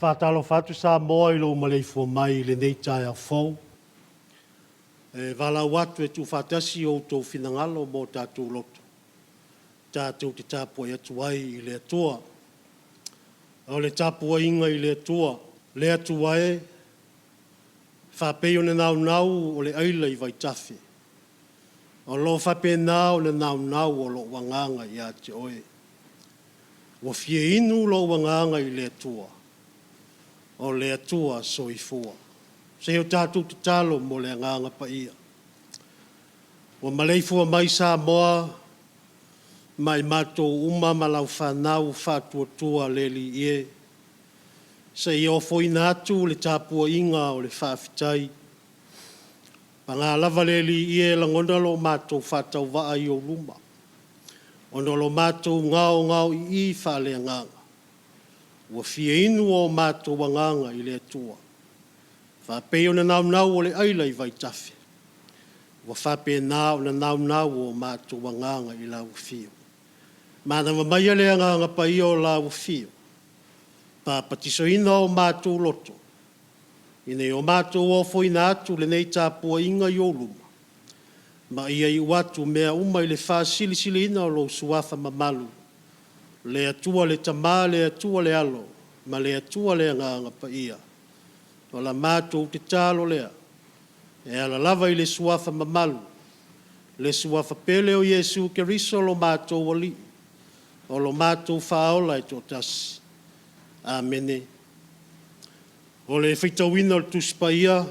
Faatalofa atu Samoa i lou maleifua mai i lenei taeao fou. E valaau atu e tuufaatasi o outou finagalo ma o tatou loto tatou te tapuai atu ai i le Atua. O le tapuaiga i le Atua. Le Atua e, faapei ona naunau o le aila i vaitafe, o lo o faapena ona naunau o lou agaga ia te Oe. Ua fia inu lou agaga i le Atua, o le Atua soifua. Se i o tatou tatalo mo le Agaga Paia. Ua maleifua mai Samoa ma i matou uma ma lau fanau faatuatua le Alii e, seia ofoina atu le tapuaiga o le faafetai. Paga lava le Alii e, lagona lo matou faatauvaa i ou luma, ona o lo matou gaogaoi'i faaleagaga ua fia inu o matou agaga i le Atua. Faapei ona naunau o le aila i vaitafe, ua faapena ona naunau o matou agaga i lau Afio. Manava maia le Agaga Paia o lau Afio, papatisoina o matou loto, ina ia o matou ofoina atu lenei tapuaiga i ou luma, ma ia iu atu mea uma i le faasilisiliina o lou Suafa mamalu, le Atua le Tama, le Atua le Alo ma le Atua le Agaga Paia. O la matou tatalo lea, e ala lava i le Suafa mamalu, le Suafa pele o Iesu Keriso lo matou Alii, o lo matou Faaola e toatasi. Amene. O le faitauina o le Tusi Paia,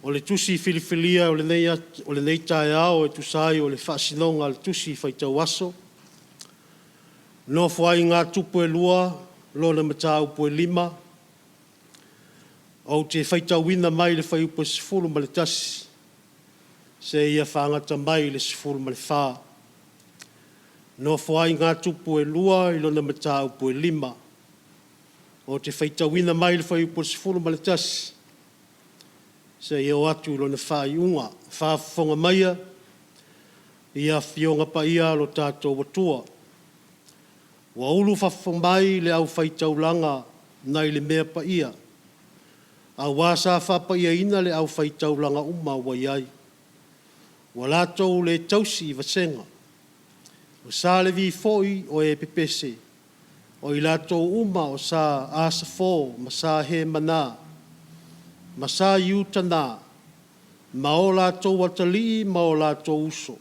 o le Tusi filifilia o lenei taeao e tusa ai o le faasinoga a le Tusi Faitau Aso, Nofo a tupu e lua, lona mataupu e 5, ou te faitauina mai le fuaiupu e 11 seia fagata mai i le 14. Nofo a tupu e lua i lona mataupu e 5, ou te faitauina mai le fuaiupu e 11 seia oo atu i lona faaiuga. Faafofoga maia i Afioga Paia a lo tatou Atua, ua ulufafo mai le aufaitaulaga nai le Mea Paia, aua sa faapaiaina le aufaitaulaga uma ua i ai. Ua latou le tausi vasega. O sa Levi foi o e pepese, o i latou uma o Sa Asafo ma Sa Hemana ma Sa Iutana ma o latou atalii ma o latou uso,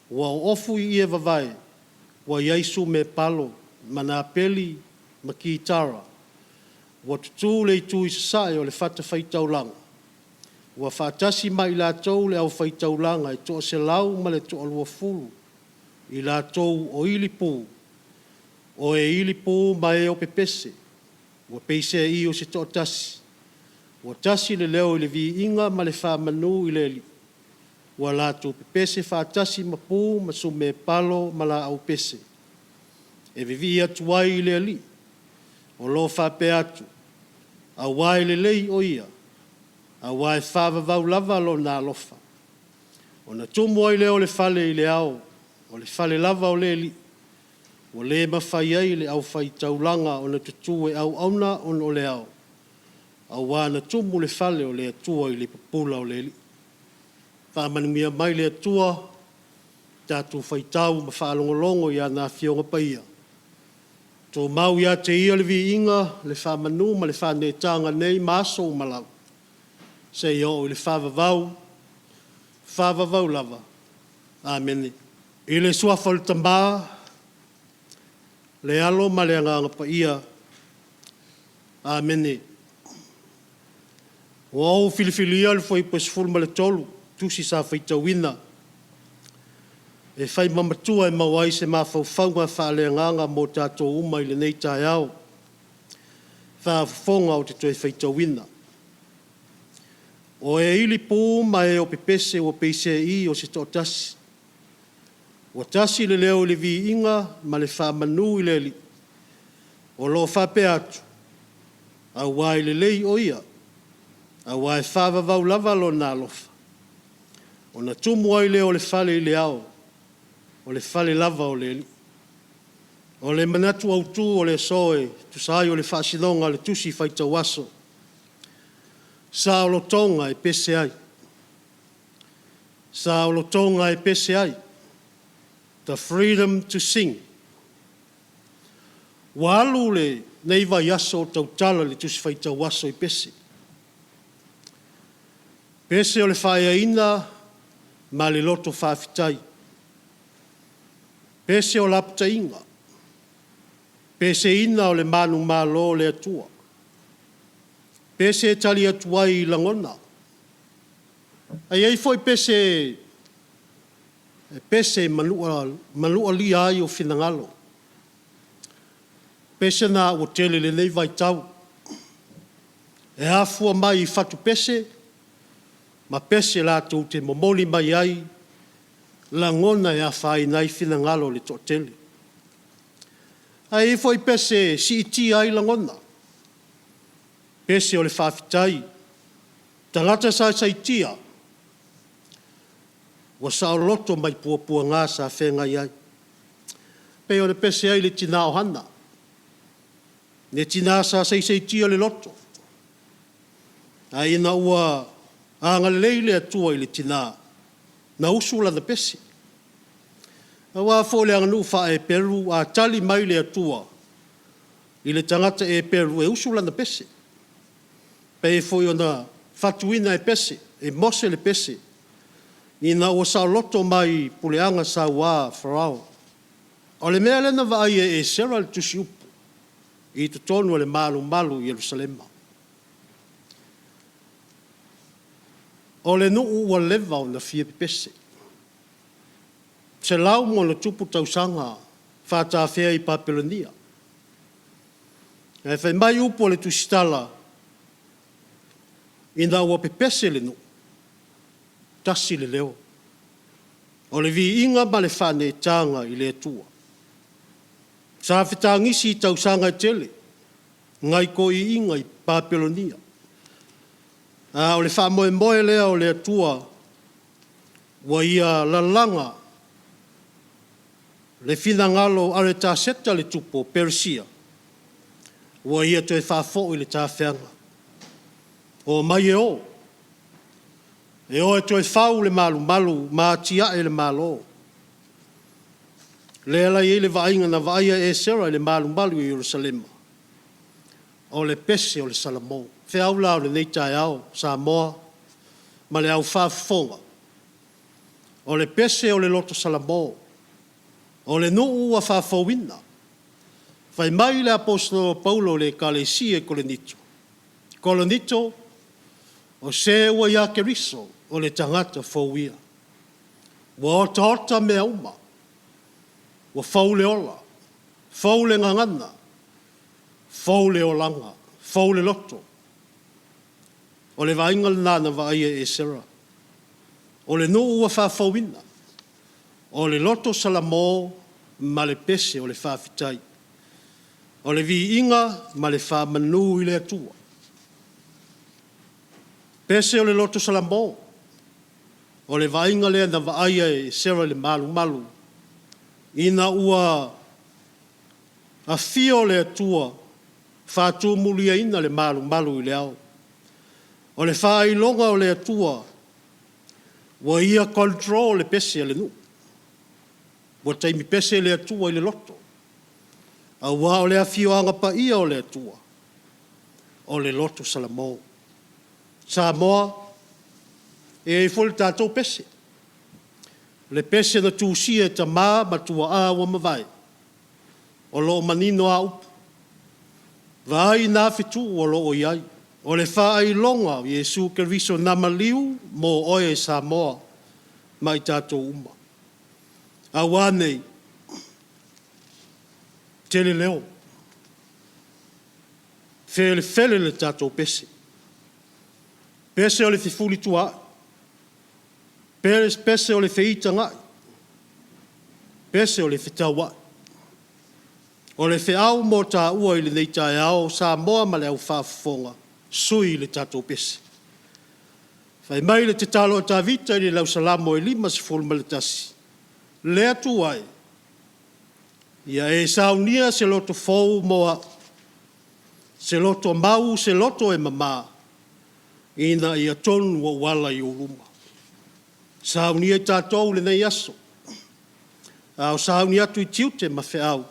ua oofu i ie vavae ua i ai sumepalo ma napeli ma kitara, ua tutu i le itu i sasae o le fatafaitaulaga, ua faatasi ma i latou le aufaitaulaga e toaselau ma le toaluafulu i latou o ilipu, o e ilipu ma e o pepese, ua peiseai o se toatasi, ua tasi le leo i le viiga ma le faamanu i le Alii, ua latou pepese faatasi ma pu ma sumepalo ma laau pese, e vivii atu ai i le Alii, o lo o faapea atu, “Aua e lelei o Ia, aua e faavavau lava Lona alofa.” Ona tumu ai lea o le fale i le ao, o le fale lava o le Alii, ua le mafai ai e le aufaitaulaga ona tutu e auauna ona o le ao, aua na tumu le fale o le Atua i le pupula o le Alii. Faamanuia mai le Atua i le tatou faitau ma faalogologo i ana Afioga Paia. Tumau ia te Ia le viiga, le faamanu ma le faaneetaga nei ma aso uma lava, seia oo i le faavavau, faavavau lava. Amene. I le Suafa o le Tama, le Alo ma le Agaga Paia. Amene. Ua ou filifilia le Fuaiupu 13 tusi sa faitauina e fai ma matua e maua ai se mafaufauga faale-Agaga mo tatou uma i lenei taeao faafofoga ou te toe faitauina. O e ilipu ma e o pepese ua pei seei o se toatasi, ua tasi le leo i le viiga ma le faamanu i le Alii, o lo o faapea atu, “Aua e lelei o Ia, aua e faavavau lava Lona alofa.” Ona tumu ai lea o le fale i le ao, o le fale lava o le Alii. O le manatu autu o le aso e tusa ai o le faasinoga o le Tusi Faitau Aso, saolotoga e pese ai, saolotoga e pese ai, the freedom to sing. Ua alu lenei vaiaso o tautala i le Tusi Faitau Aso i pese. Pese o le faaeaina ma le loto faafetai, pese o lapataiga, peseina o le manumalo o le Atua, pese e tali atu ai i lagona. Ae i ai foi pese e pese ma manualia ai ou finagalo. O pese na ua tele i lenei vaitau, e afua mai i fatu pese ma pese latou te momoli mai ai lagona e afaina ai finagalo o le toatele. Ae i ai foi pese e siitia ai lagona, pese o le faafetai, tagata saisaitia ua saoloto mai puapuaga sa feagai ai. E pei ona pese ai le tina o Hana, le tina sa saisaitia le loto, ae ina ua agalelei le Atua i le tina, na usu lana pese. Aua foi o le aganuu faa-Eperu, a tali mai le Atua i le tagata Eperu, e usu lana pese. E pei foi ona fatuina e pese, e Mose le pese ina ua saoloto mai puleaga saua a Farao. O le mea lea na vaai e Esera le tusiupu i totonu o le malumalu i Yerusalema. O le nuu ua leva ona fia pepese, 100+ tausaga faatafea i Papelonia. Ae fai mai upu o le tusitala, ina ua pepese le nuu, tasi le leo, o le viiga ma le faaneetaga i le Atua. Sa fetagisi i tausaga e tele nai toeiina i Papelonia, a o le faamoemoe lea o le Atua ua ia lalaga le finagalo o Aretaseta le tupu o Peresia ua ia toe faafoi le tafeaga. Omai e o, e o e toe fau le malumalu ma atiae le Malo. Lea la e i ai le vaaiga na vaaia e Esera i le malumalu i Yerusalema, o le pese o le Salamo. O le feau la o lenei taeao Samoa ma le au faafofoga, o le pese o le loto Salamo, o le nuu ua faafouina. Fai mai le Aposetolo o Paulo i le Ekalesia i Korinito, “O se ua ia Keriso, o le tagata fou ia. Ua otaota mea uma, ua fou le ola, fou le gagana, fou le olaga, fou le loto.” O le vaaiga lena na vaaia e Esera, o le nuu ua faafouina, o le loto Salamo ma le pese o le faafetai, o le viiga ma le faamanu i le Atua. Pese o le loto Salamo, o le vaaiga lea na vaaia e Esera i le malumalu ina ua afio le Atua faatumuliaina le malumalu i le ao. O le faailoga o le Atua ua Ia control le pese a le nuu. Ua taimi pese le Atua i le loto, aua o le afioaga paia o le Atua, o le loto Salamo. Samoa, e i ai foi le tatou pese. Le pese na tusia e tama ma tuaa ua mavae, o lo o manino lava upu, vaai na fetuu o lo o i ai, o le faailoga o Iesu Keriso na maliu mo oe Samoa ma i tatou uma. Aua ne i tele leo, felefele le tatou pese, pese o le feulituaai, pese o le feitagai, pese o le fetauai. O le feau mo taua i lenei taeao Samoa ma le au faafofoga, sui le tatou pese. Fai mai le tatalo a Tavita i le lau Salamo 51, “Le Atua e, ia e saunia se loto fou mo au, se loto mau, se loto e mama, ina ia tonu ou ala i ou luma.” Saunia i tatou i lenei aso, a o sauni atu i tiute ma feau,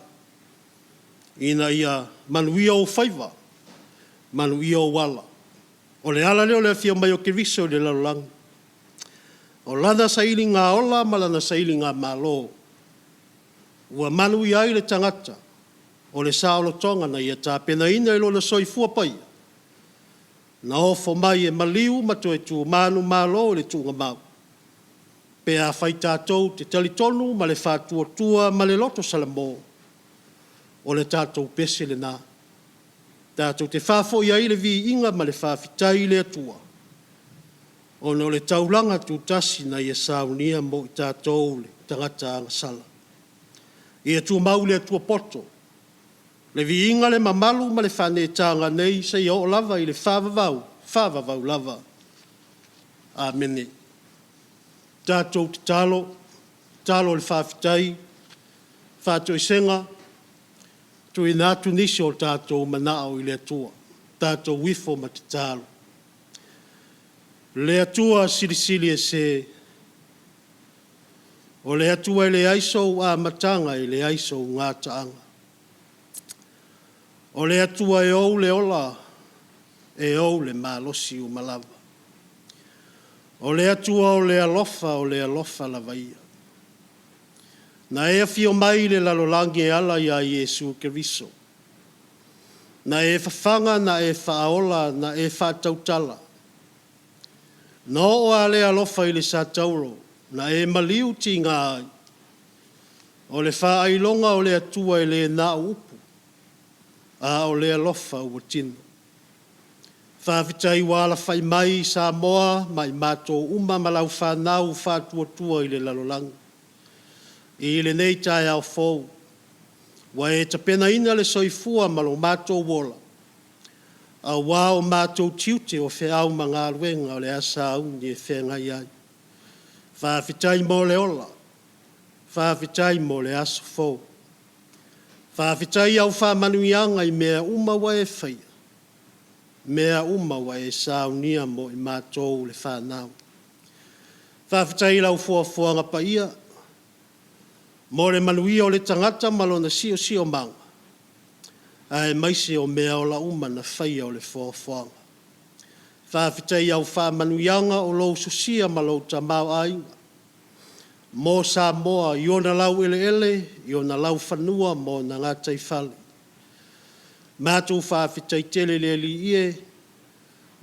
ina ia manuia ou faiva, manuia ou ala. O le ala lea o le afio mai o Keriso i le lalolagi, o Lana sailiga ola ma Lana sailigamalo ua manuia ai le tagata, o le saolotoga na Ia tapenaina i Lona soifua paia, na ofo mai e maliu ma toe tu manumalo i le tuugamau, pe afai tatou te talitonu ma le faatuatua ma le loto salamo, o le tatou pese lena. Tatou te faafoi ai le viiga ma le faafetai i le Atua, ona o le taulaga tutasi na Ia saunia mo i tatou le tagata agasala. Ia tumau i le Atua poto le viiga, le mamalu ma le faaneetaga nei seia oo lava i le faavavau, faavavau lava. Amene. Tatou tatalo, tatalo o le faafetai, faatoesega, tuuina atu nisi o tatou manao i le Atua, tatou ifo ma tatalo. Le Atua Silisili Ese, o le Atua e leai sou amataga e leai sou gataaga. O le Atua e ou le ola, e ou le malosi uma lava. O le Atua o le alofa, o le alofa lava ia. Na e afio mai i le lalolagi e ala ia Iesu Keriso, na e fafaga, na e faaola, na e faatautala. Na oo lava lea alofa i le satauro, na e maliu tiga ai. O le faailoga o le Atua e le na o upu, a o le alofa ua tino. Faafetai ua alafai mai i Samoa ma i matou uma ma lau fanau faatuatua i le lalolagi i lenei taeao fou, ua e tapenaina le soifua ma lo matou ola, aua o matou tiute o feau ma galuega o le a sauni e feagai ai. Faafetai mo le ola, faafetai mo le aso fou. Faafetai i au faamanuiaga i mea uma ua e faia, mea uma ua e saunia mo i matou le fanau. Faafetai i lau foafoaga paia mo le manuia o le tagata ma lona siosiomaga, aemaise o meaola uma na faia o le foafoaga. Faafetai i au faamanuiaga o lo o sosia ma lou tamaoaiga mo Samoa i ona laueleele, i ona laufanua ma ona gataifale. Matou faafetai tele i le Alii e,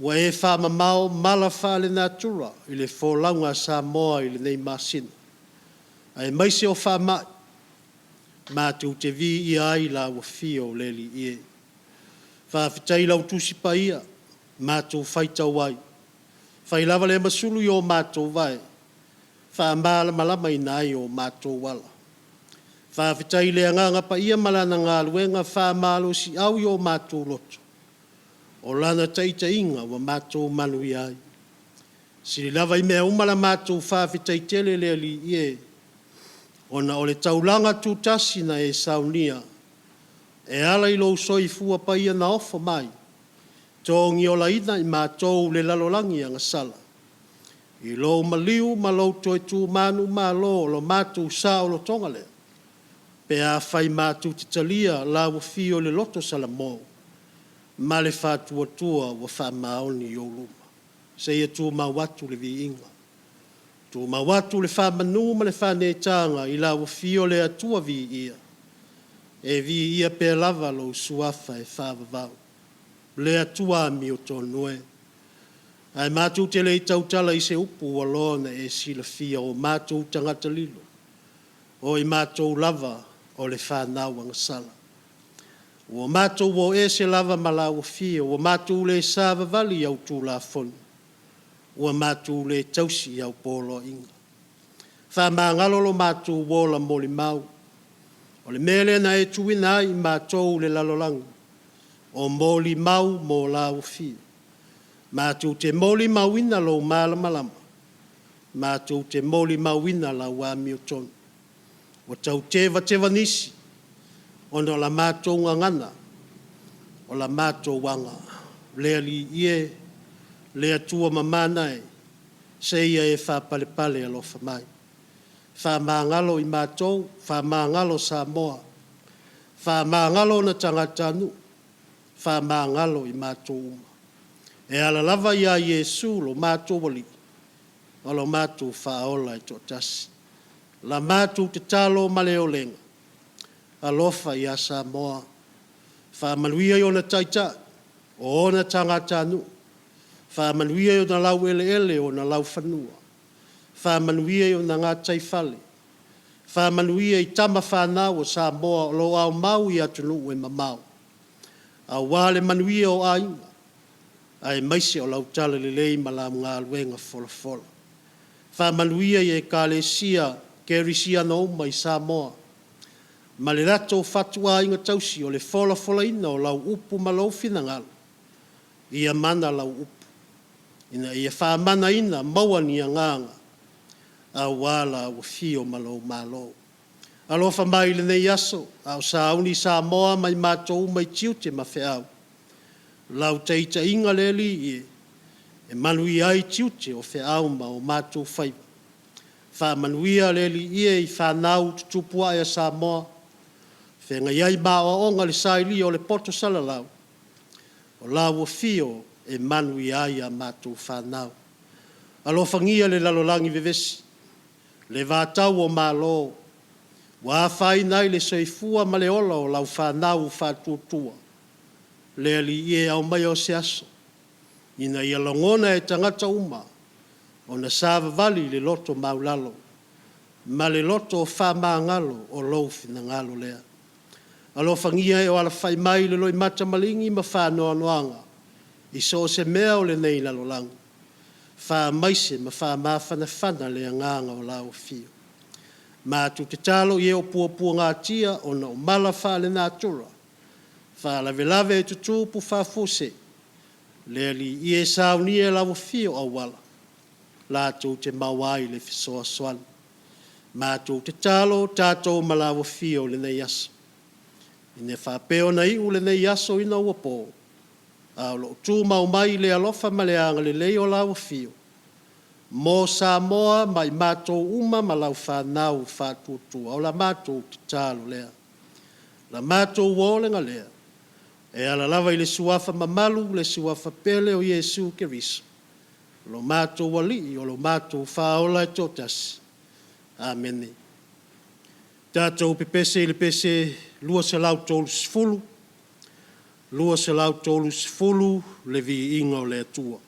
ua e faamamao mala faale-natura i le folauga a Samoa i lenei masina, aemaise o faamai, matou te viia ai lau afio le Alii e. Faafetai i lau Tusi Paia matou te faitau ai, fai lava lea ma sulu i o matou vae, faamalamalamaina ai o matou ala. Faafetai i le Agaga Paia ma Lana galuega faamalosiau i o matou loto, o Lana taitaiga ua matou manuia ai. E sili lava i mea uma la matou faafetai tele le Alii e, ona o le taulaga tutasi na e saunia e ala i lou soifua paia na ofo mai, togiolaina i matou le lalolagi agasala i lou maliu ma lou toe tu manumalo. O lo matou saolotoga lea pe afai matou te talia lau afio i le loto salamo ma le faatuatua ua faamaoni i ou luma, seia tumau atu le viiga. Tumau atu le faamanu ma le faaneetaga i lau Afio le Atua viia, e viia pea lava lou Suafa e faavavau, le Atua amiotonu e. Ae matou te le i tautala i se upu ua loa ona e silafia o matou tagata lilo, o i matou lava o le fanau agasala. Ua matou o ese lava ma lau Afio, ua matou le savavali i au Tulafono, ua matou le tausi i au poloaiga. Faamagalo lo matou ola molimau. O le mea lea na e tuuina ai i matou i le lalolagi, o molimau mo lau Afio. Matou te molimauina lou malamalama, matou te molimauina lau amiotonu. Ua tau tevateva nisi ona o la matou gagana, o la matou aga. Le Alii e, le Atua mamana e, se i e faapalepale alofa mai. Faamagalo i matou, faamagalo Samoa, faamagalo ona tagatanuu, faamagalo i matou uma. E ala lava ia Iesu lo matou Alii ma lo matou Faaola e toatasi. O la matou tatalo ma le olega, alofa ia Samoa, faamanuia i ona taitai, o ona tagatanuu, faamanuia i ona laueleele, o ona laufanua, faamanuia i ona gataifale, faamanuia i tama fanau a Samoa o lo o aumau i atunuu e mamao, aua le manuia o aiga, aemaise o lau talalelei ma lau galuega folafola. Faamanuia i Ekalesia Kerisiano uma i Samoa ma le latou fatuaiga tausi o le folafolaina o lau upu ma lou finagalo, ia mana lau upu, ina ia faamanaina, maua ni agaga aua lau afio ma lou Malo. Alofa mai i lenei aso a o sauni Samoa ma i matou uma i tiute ma feau, lau taitaiga le Alii e, e manuia ai tiute o feau ma o matou faiva. Faamanuia le Alii e i fanau tutupu ae a Samoa o feagai ai ma aoaoga i le sailia o le poto salalau, o lau afio e manuia ai a matou fanau. Alofagia le lalolagi vevesi, le vatau o Malo ua afaina ai le soifua ma le ola o lau fanau faatuatua. Le Alii e, aumaia o se aso ina ia lagona e tagata uma ona savavali i le loto maualalo ma le loto faamagalo o lou finagalo lea. Alofagia e o alafai mai i le loimata maligi ma faanoanoaga i so o se mea o lenei lalolagi, faamaise ma faamafanafana le agaga o lau Afio. Matou tatalo i e o puapuagatia ona o mala faalenatura, faalavelave e tutupu faafuasei, le Alii e, saunia e lau Afio auala latou te maua ai le fesoasoani. Matou tatalo tatou ma lau Afio i lenei aso, ina ia faapea ona iu lenei aso ina ua po, a o lo o tumau mai le alofa ma le agalelei o lau Afio mo Samoa ma i matou uma ma lau fanau faatuatua. O la matou tatalo lea, o la matou olega lea, e ala lava i le Suafa mamalu, le Suafa pele o Iesu Keriso o lo matou Alii o lo matou Faaola e toatasi. Amene. Tatou pepese i le pese 230, 230, Le Viiga o le Atua.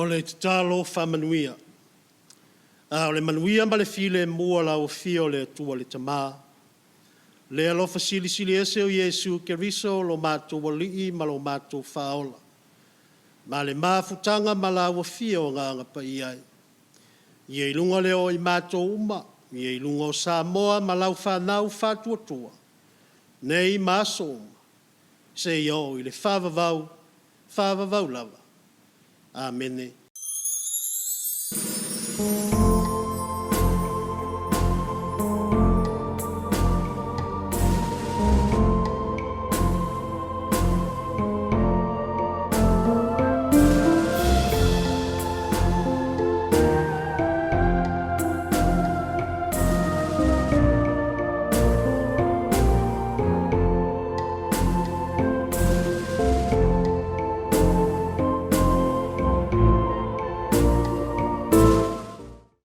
O le tatalo faamanuia. A o le manuia ma le filemu o lau Afio o le Atua le Tama, le alofa Silisili Ese o Iesu Keriso o lo matou Alii ma lo matou Faaola, ma le mafutaga ma lau Afio Agaga Paia, ia i luga lea o i matou uma, ia i luga o Samoa ma lau fanau faatuatua, nei ma aso uma, seia oo i le faavavau, faavavau lava. Amene.